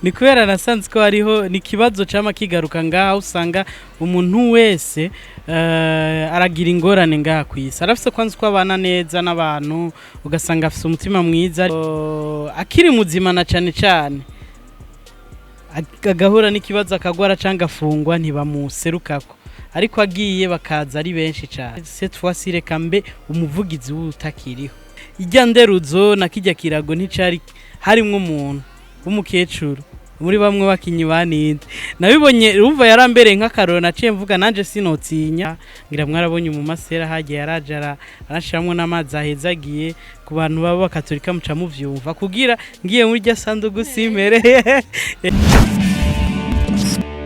Ni kubera nasanze ko hariho ni ikibazo cama kigaruka ngaha, usanga umuntu wese aragira ingorane ngaha kw'isi, arafise kwanza uko abana neza n'abantu, ugasanga afise umutima mwiza, akiri muzima, na cane cane agahura n'ikibazo, akagwara canke agafungwa, ntibamuserukako, ariko agiye bakaza ari benshi cane. Cette fois-ci reka mbe umuvugizi w'utakiriho. Irya nderuzo na kirya kirago nticari harimwo umuntu w'umukecuru muri bamwe bakinyi baninde nabibonye, urumva yarambereye nk'akaroro. Naciye mvuga nanje sinotinya. Ngira mwarabonye mu masera hagiye yaraje arashiramwo n'amazi ahezagiye ku bantu baba bakatolika, muca muvyumva, kugira ngiye muri rya sandugu simere.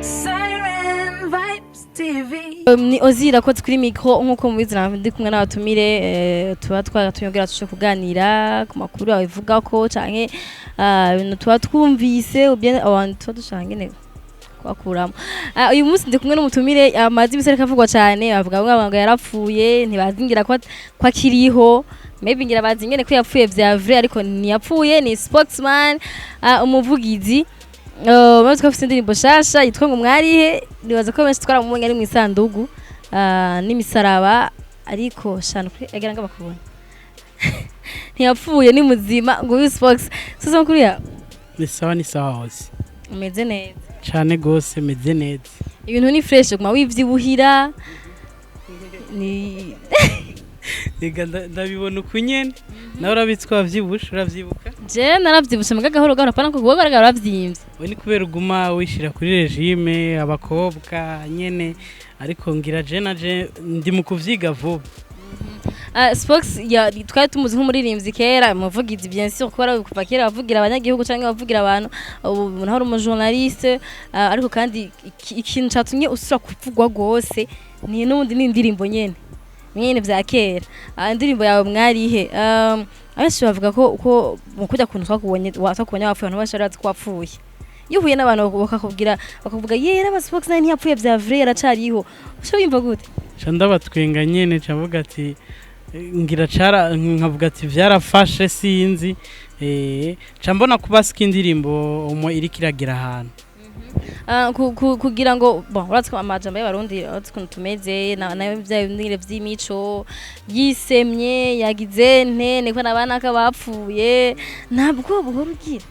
Siren Vibes TV. Ni Ozi irakoze kuri micro, nkuko mubizi ndi kumwe n'abatumire, tuba twagatumye kugira tuje kuganira ku makuru abivuga ko canke ibintu tuba twumvise ubye abantu tuba dushaka ngene kubakuramo. Uyu munsi ndi kumwe n'umutumire amazi imisi ariko avugwa cane. Bavuga ngo yarapfuye, ntibazingira ko akiriho, maybe ngira bazi ingene ko yapfuye vya vrai, ariko ntiyapfuye. Ni Spokesman, umuvugizi. Maze ko afite indirimbo shasha yitwa ngo "Mwarihe". Nibaza ko benshi twaramubonye ari mu isandugu n'imisaraba, ariko shana kuri agira ngo bakubone, ntiyapfuye, ni muzima. Ngo uyu Spox, sasa makuru ya? Ni sawa, ni sawa hose. Umeze neza? Cane gose, meze neza. Ibintu ni fresh, guma wivyibuhira ni Ega ndabibona uku nyene. Nawe urabitse ko wavyibushe, uravyibuka? Je naravyibushe muga gahoro gahoro, apana ko kuba garagara waravyimbye. We ni kubera uguma wishira kuri régime, abakobwa nyene, ariko ngira je naje ndi mu kuvyiga vuba. Spox ya twari tumuzi nk'umuririmbyi kera, umuvugizi bien sûr, kuko kuva kera bavugira abanyagihugu canke bavugira abantu, ubu naho uri umujournaliste, ariko kandi ikintu catumye usura kuvugwa gose ni n'ubundi ni indirimbo nyene vya kera. Indirimbo yawe "Mwarihe", abenshi bavuga ko mu kujya kuntu twakubonye wapfuye, abantu benshi bari bazi ko wapfuye. Iyo uhuye n'abantu bakakubwira, bakavuga yera ba Spox nawe ntiyapfuye vya vrai, yaracariho, uca wiyumva gute? Ca ndabatwenga nyene, ca mvuga ati ngira cara, nkavuga ati vyarafashe, sinzi, ca mbona kuba sika indirimbo umwe iriko iragira ahantu. Kugira ngo bon, urazi ko amajambo y'Abarundi, urazi ukuntu tumeze, na bya bindi vy'imico yisemye, yagize nte, niko nabanaka bapfuye, ntabwo buhora ugira.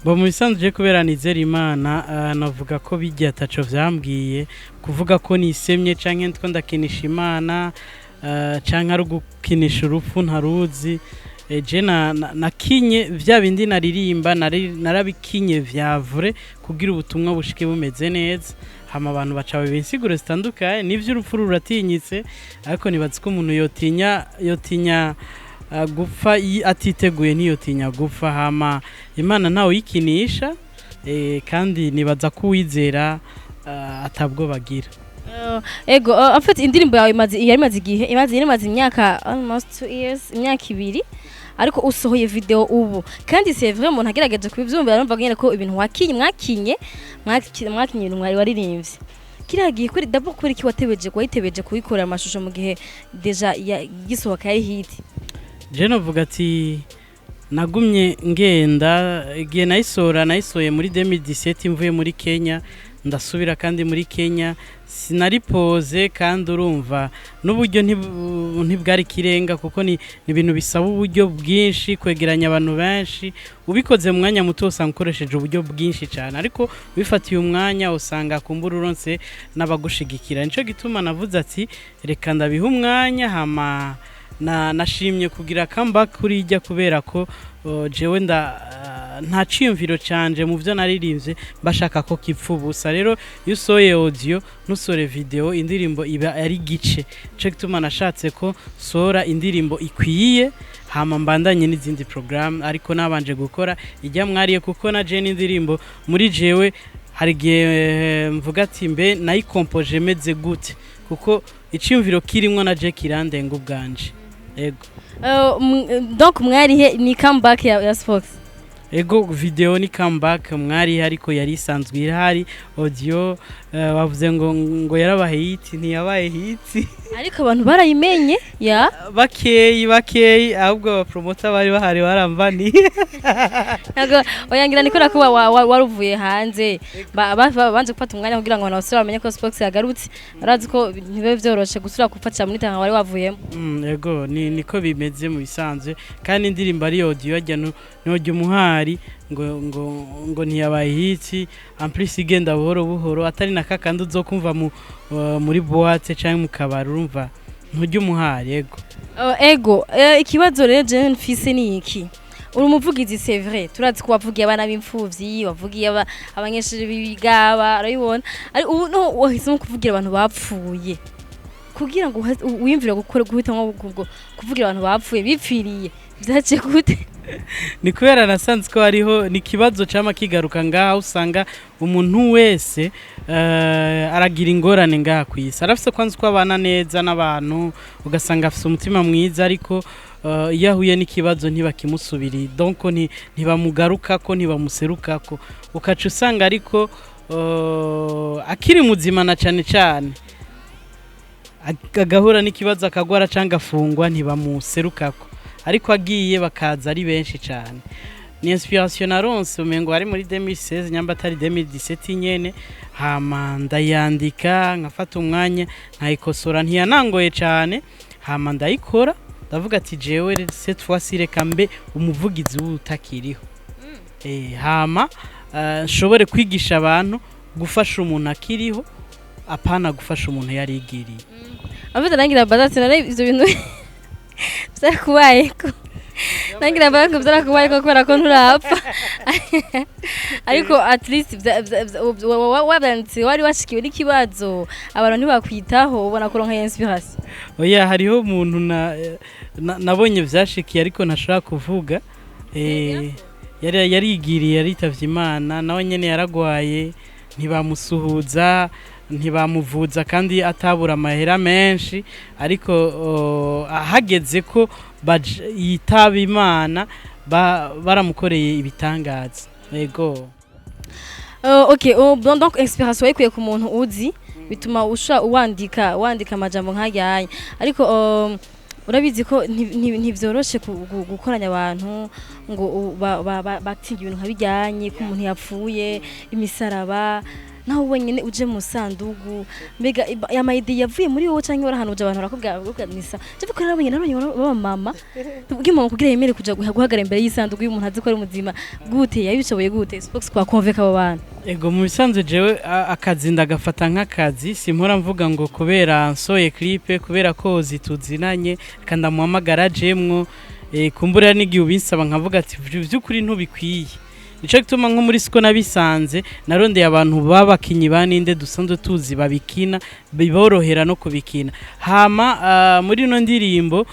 Bo mu bisanzwe je kubera nizera Imana, navuga ko bijya ataco vyambwiye kuvuga ko nisemye canke ndiko ndakinisha Imana, canke ari ugukinisha urupfu ntaruzi. Je nakinye vya bindi naririmba, narabikinye vya vrai kugira ubutumwa bushike bumeze neza, hama abantu baca insiguro zitandukanye. Nivyo, urupfu ruratinyitse, ariko nibaza ko umuntu yotinya gupfa atiteguye, ntiyotinya gupfa. Hama Imana ntawe uyikinisha, kandi nibaza ko uwizera atabwo bagira. Ego, en fait indirimbo yawe imaze, yari imaze igihe, imaze, yari imaze imyaka almost 2 years, imyaka 2, ariko usohoye video ubu. Kandi c'est vrai, umuntu agerageje kubivyumva arumva nyene ko ibintu wakinye, mwakinye ibintu mwari waririmbye kiriya gihe. Kuri d'abord, kubera iki watebeje, wayitebeje kuyikorera amashusho mu gihe déjà gisohoka yari hit? Je novuga ati nagumye ngenda igihe nayisohora, nayisohoye muri 2017 mvuye muri Kenya, ndasubira kandi muri Kenya sinaripoze, kandi urumva n'uburyo ntibwari kirenga, kuko ni ibintu bisaba uburyo bwinshi kwegeranya abantu benshi. Ubikoze mu mwanya muto usanga ukoresheje uburyo bwinshi cyane, ariko ubifatiye umwanya usanga kumbura uronse n'abagushigikira. Nico gituma navuze ati reka ndabiha umwanya. Hama na nashimye kugira comeback kuri ijya, kubera ko jewe nta ciyumviro canje mu byo naririmbye bashaka ko kipfa ubusa. Rero iyo usohoye audio ntusore video, indirimbo iba ari gice. Nico gituma nashatse ko sora indirimbo ikwiye, hama mbandanye n'izindi programme, ariko nabanje gukora ijya "Mwariye", kuko na je n'indirimbo muri jewe hari igihe mvuga ati mbe nayikompoje meze gute, kuko iciyumviro kirimwo na je kirandenga ubwanje. Ego. Donc "Mwarihe" ni comeback ya Spox? Ego, video ni comeback mwari, ariko yari isanzwe irahari. Audio bavuze ngo yarabaye hit, ntiyabaye hit. Ariko abantu barayimenye ya. Bakeyi bakeyi, ahubwo abapromota bari bahari barambaniye. Ntabwo oyangira, nikora kuba waruvuye hanze. Banze gufata umwanya kugira ngo abantu basubire bamenye ko Spox yagarutse. Barazi ko ntibibe vyoroshe gusubira gufatira muri tanga wari wavuyemo. Ego, ni niko bimeze mu bisanzwe, kandi indirimbo ari audio ajya nojya umuhari ngo ntiyabaye hit. En plus igenda buhoro buhoro, atari na kakandi uzokumva muri boîte canke mu kabari, urumva ntujya umuhari, ego. Ego, ikibazo rero je mfise ni iki: uri umuvugizi, c'est vrai, turazi ko wavugiye abana b'imfuvyi, wavugiye abanyeshuri b'ibigaba, arabibona, ari ubu no wahisemo kuvugira abantu bapfuye. Kugira ngo wiyumvire gukora guhitamwo kuvugira abantu bapfuye bipfiriye, vyaje gute? Ni kubera nasanze ko hariho ni ikibazo cama kigaruka ngaha. Usanga umuntu wese aragira ingorane ngaha ku isi, arafise kwanza uko abana neza n'abantu, ugasanga afise umutima mwiza, ariko iyo ahuye n'ikibazo ntibakimusubiri, donc ntibamugarukako, ntibamuserukako, ukaca usanga ariko akiri muzima, na cane cane agahura n'ikibazo, akagwara cyangwa agafungwa, ntibamuserukako, ariko agiye bakaza ari benshi cyane. Ni inspiration naronse umengo ari muri 2016, nyamba atari 2017 nyene, hama ndayandika, nkafata umwanya nkayikosora, ntiyanangoye cyane, hama ndayikora. Ndavuga ati jewe cette fois-ci reka mbe umuvugizi w'utakiriho, hama nshobore kwigisha abantu gufasha umuntu akiriho, apana gufasha umuntu yarigiriye. Avuze nangira baza none ivyo bintu vyarakubayeko, nangira baza ngo vyarakubayeko kubera ko nturapfa, ariko at least wavyanditse wari washikiwe n'ikibazo, abantu ntibakwitaho, ubona kuronka inspiration. Oya, hariho umuntu nabonye vyashikiye, ariko ntashobora kuvuga. Yari yarigiriye, yaritavye Imana, nawe nyene yaragwaye, ntibamusuhuza, ntibamuvuza, kandi atabura amahera menshi, ariko ahageze ko yitaba Imana, baramukoreye ibitangaza, yego. Ok, oh, bon, donc inspiration wayikuye ku muntu uzi, bituma usha wandika amajambo nk'ayanya, ariko urabizi ko ntivyoroshe gukoranya abantu ngo batinga ibintu nka bijyanye ko umuntu yapfuye, imisaraba, naho wenyine uje mu sandugu. Mbega aya ma idées yavuye muri wowe, canke warahanuje abantu barakubwira, bakubwira nisa je ko nabonye baba mama ubwo kugira yemere kuja guhagarara imbere y'isanduku y'umuntu azi ko ari muzima, gute yabishoboye, gute Spox kwa convaincre abo bantu? Ego, mu bisanzwe jewe akazi ndagafata nk'akazi. Simpora mvuga ngo kubera nsoye clip, kubera ko zituzinanye kandi ndamuhamagara jemwo. Kumbura n'igihe ubinsaba nkavuga ati vy'ukuri ntubikwiye. Nico gituma nko muri siko nabisanze narondeye abantu babakinyi baninde dusanzwe tuzi babikina, biborohera no kubikina. Hama muri ino ndirimbo,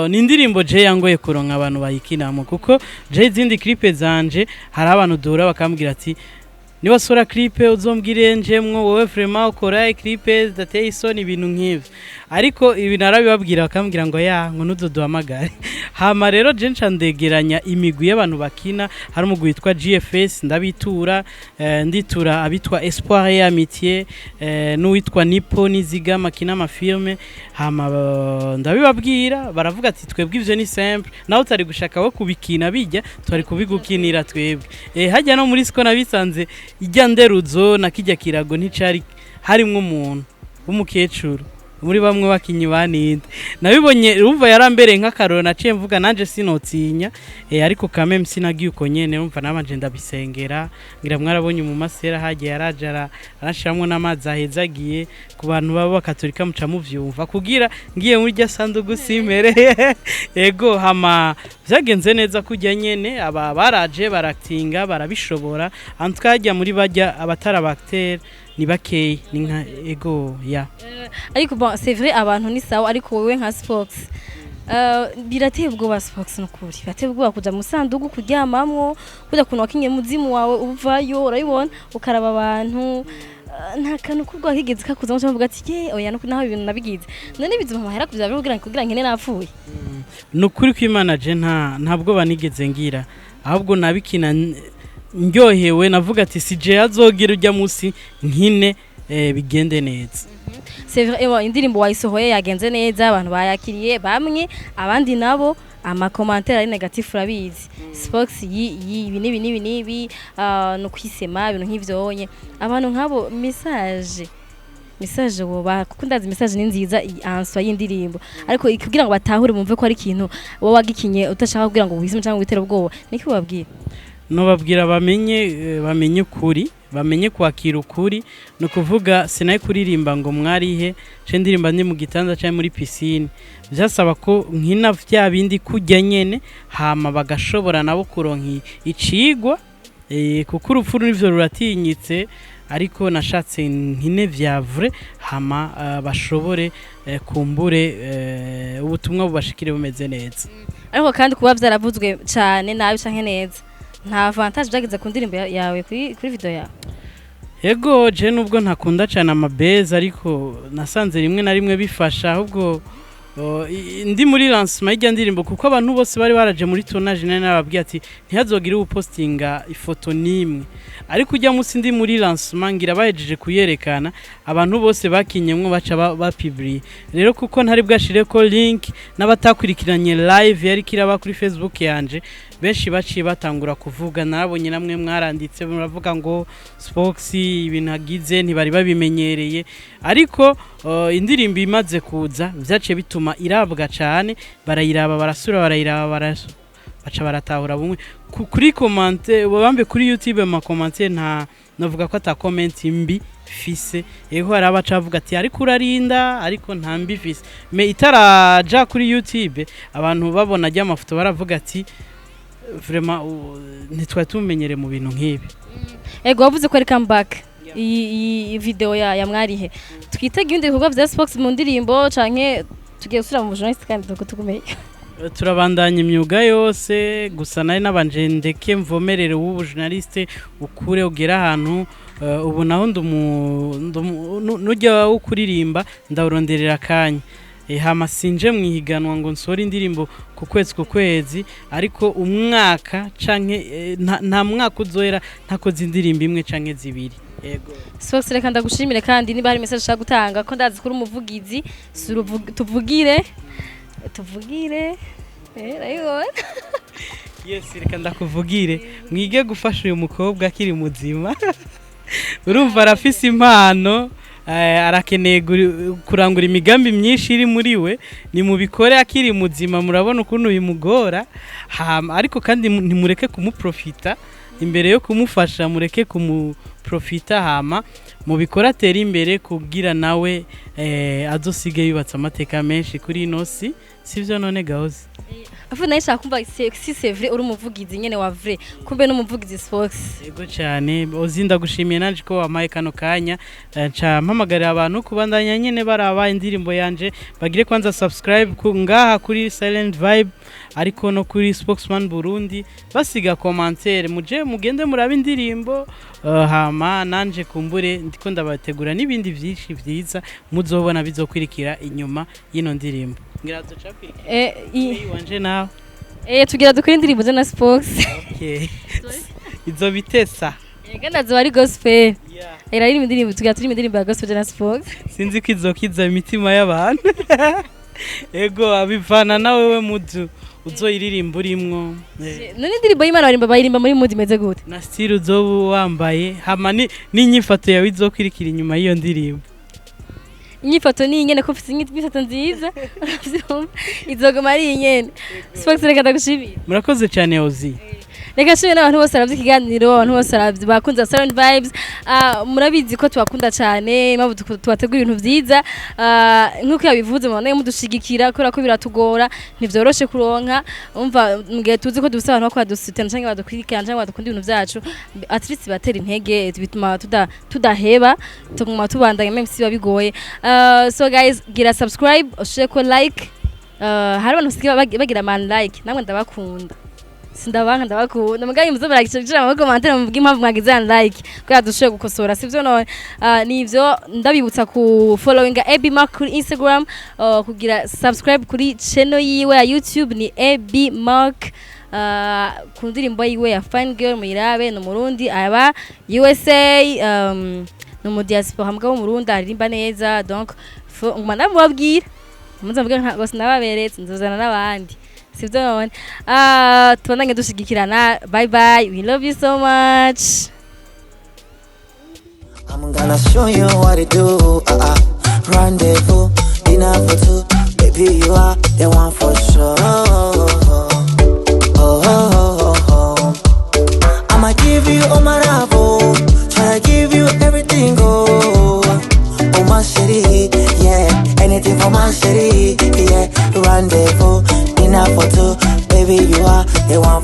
ni indirimbo je yangoye kuronka abantu bayikinamo, kuko je izindi clip zanje hari abantu duhura bakambwira ati niba sora clip uzombwire njemwo, wowe vraiment ukora clip zidateye isoni, ibintu nk'ivyo. Ariko ibi narabibabwira bakambwira ngo ya ngo nuzoduhamagare. Hama rero je nca ndegeranya imigwi y'abantu bakina. Hari umugwi witwa GFS, ndabitura, nditura abitwa Espoir et Amitié, n'uwitwa Nipo Nizigama akina amafilme. Hama ndabibabwira, baravuga ati twebwe ivyo ni simple, nawe utari gushaka wo kubikina bijya twari kubigukinira twebwe. Hajya no muri siko nabisanze ijya nderuzo na kijya kirago nticari harimwo umuntu w'umukecuru muri bamwe bakinyi baninde. Nabibonye, urumva yarambereye nk'akaroro, naciye mvuga nanje sinotinya. Ariko kameme sinagiye uko nyene, urumva nabanje ndabisengera. Ngira mwarabonye mu masera hagiye yaraje arashiramwo n'amazi ahezagiye, ku bantu baba bakatolika muca muvyumva, kugira ngiye muri rya sandugu simere. Ego, hama vyagenze neza kujya nyene, aba baraje baratinga, barabishobora. Antwajya muri bajya abatari abacteur ni bakeyi, ni nka ego ya. Ariko bon, c'est vrai, abantu ni sawa, ariko wowe nka Spox, birateye ubwoba. Spox, nukuri birateye ubwoba kuja mu sandugu kuryamamwo, kuja kuntu wakinye muzimu wawe uvayo, urabibona, ukaraba abantu, nta kantu kubwo kigeze kakuzamo cyangwa uvuga ati ye oya, nuko naho ibintu nabigize none bizima amahera kuvya kugira nkene napfuye? Ni ukuri kw'Imana, je nta bwoba nigeze ngira. Ahubwo nabikina ndyohewe, navuga ati si je azogira ujya musi nkine, bigende neza. C'est vrai, ewa, indirimbo wayisohoye yagenze neza, abantu bayakiriye bamwe, abandi nabo ama commentaires ari négatif. Urabizi, Spox yi ibi nibi nibi nibi, no kwisema ibintu nk'ivyonye. Abantu nk'abo, message woba, kuko ndazi message ni nziza answa y'indirimbo, ariko kugira ngo batahure bumve ko ari ikintu wowe wagikinye utashaka kugira ngo wisime cyangwa witere ubwoba, niki wababwira? Nobabwira bamenye, bamenye ukuri, bamenye kwakira ukuri. Ni ukuvuga sinaye kuririmba ngo mwarihe nce ndirimba ndi mu gitanda cyangwa muri piscine. Byasaba ko nkina vya bindi kujya nyene, hama bagashobora nabo kuronka icigwa, kuko urupfu nivyo ruratinyitse, ariko nashatse nkine vya vrai, hama bashobore, kumbure, ubutumwa bubashikire bumeze neza. Ariko kandi kuba vyaravuzwe cane nabi canke neza, nta avantage byagize ku ndirimbo yawe, kuri video yawe? Ego, je nubwo ntakunda cyane amabeza, ariko nasanze rimwe na rimwe bifasha. Ahubwo ndi muri lancement y'irya ndirimbo, kuko abantu bose bari baraje muri tournage, nari nababwiye ati ntihazogire upostinga ifoto n'imwe. Ariko ujya munsi ndi muri lancement, ngira bahejeje kuyerekana, abantu bose bakinyemwo baca bapublier. Rero kuko ntari bwashire ko link, n'abatakurikiranye live yari kiraba kuri Facebook yanje, benshi baciye batangura kuvuga. Narabonye namwe mwaranditse muravuga ngo Spox ibintu agize ntibari babimenyereye. Ariko indirimbo imaze kuza, vyaciye bituma irabwa cane, barayiraba, barasura, barayiraba, baca baratahura bumwe. Kuri commentaire bambe kuri YouTube, ma commentaire nta navuga ko ata comment mbi fise. Ego, hari abaca bavuga ati ariko urarinda, ariko nta mbi fise. Mais itaraja kuri YouTube, abantu babona ajya amafoto baravuga ati vraiment ntitwari tumenyere mu bintu nk'ibi. Ego, wavuze ko ari comeback iyi video ya mwarihe. Twitege ibindi bikorwa vya Spox mu ndirimbo, canke tugiye gusubira mu journalist kandi tuko tugumenye? Turabandanya imyuga yose, gusa nari nabanje ndeke mvomerere w'ubu journaliste ukure ugera ahantu. Ubu naho nujya wo kuririmba ndawuronderera akanya. Hama sinje mu ihiganwa ngo nsore indirimbo ku kwezi ku kwezi, ariko umwaka canke nta mwaka uzohera ntakoze indirimbo imwe canke zibiri, yego. Spox, reka ndagushimire. Kandi niba hari message ushaka gutanga, ko ndazi kuri umuvugizi, tuvugire, tuvugire, urabibona. Yes, reka ndakuvugire. Mwige gufasha uyu mukobwa akiri muzima. Urumva arafise impano, arakeneye kurangura imigambi myinshi iri muri we. Ni mubikore akiri muzima, murabona ukuntu bimugora. Hama ariko kandi ntimureke kumuprofita imbere yo kumufasha, mureke kumuprofita, hama mubikore atere imbere, kugira nawe azosige yubatse amateka menshi kuri ino si. Sivyo none gahoze? Afu nawe nshaka kumva si c'est vrai uri umuvugizi nyene wa vrai, kumbe n'umuvugizi Spox. Yego cyane Ozi, ndagushimiye nanje ko wampaye kano kanya. Nca mpamagarira abantu kubandanya nyene baraba indirimbo yanje, bagire kwanza subscribe ku ngaha kuri Silent Vibe, ariko no kuri Spokesman Burundi, basiga commentaire, muje mugende murabe indirimbo, hama nanje kumbure ndiko ndabategura n'ibindi vyinshi vyiza muzobona bizokwirikira inyuma y'ino ndirimbo. Ngira duca kwirikira wanje nawe. Tugira dukore indirimbo ze na Spox. Okay, izo bitesa. Kandi azoba ari gospel. Yeah. Iraririmba indirimbo, tugira turirimba indirimbo ya gospel na Spox. Sinzi ko izokiza imitima y'abantu. Ego, abivana na wewe muzu uzoyiririmba urimwo. None indirimbo y'Imana barimba, bayirimba muri mood imeze gute? Na style uzoba wambaye, hama n'inyifato yawe izokwirikira inyuma y'iyo ndirimbo. Inyifato ni ingene ko ufite inyifato nziza, uravyumva, izoguma ari inyene. Spox, reka ndagushimire. Murakoze cyane Ozi. Reka nshimire n'abantu bose baravye ikiganiro, abantu bose baravye bakunze Silent Vibes. Murabizi ko tubakunda cyane, impamvu tubategura ibintu vyiza. Nk'uko yabivuze, mubona mudushigikira kubera ko biratugora, ntivyoroshe kuronka. Umva, mugihe tuzi ko dufise abantu bakora dusutena canke badukurikirana canke badukunda ibintu vyacu, at least batera intege, bituma tudaheba, tuguma tubandanya même si biba bigoye. So guys, gira subscribe, ushireko like. Hari abantu basigaye bagira man like, namwe ndabakunda, sindabanka, ndabakunda. Mugaye muzo baragicara mu commentaire muvuge impamvu mwagize like kugira dushobore gukosora, sivyo? None nivyo ndabibutsa ku following Abby Mark kuri Instagram, kugira subscribe kuri channel yiwe ya YouTube ni Abby Mark. Ku ndirimbo yiwe ya Fine Girl muyirabe. Ni Umurundi aba USA, ni umu diaspora mugabo w'Umurundi aririmba neza. Donc nguma ndamubabwira, muze mvuge nka bose nababeretse, nzozana n'abandi, sivyo none? Tubandanye dushigikirana. Bye bye, we love you so much. I'm gonna show you what to do. Rendezvous, dinner for two. Baby, you are the one for sure. Oh. I'ma give you all my love, oh. Try to give you everything, oh. Oh, my city, yeah. Anything for my city, yeah. Rendezvous, dinner for two. Baby, you are the one.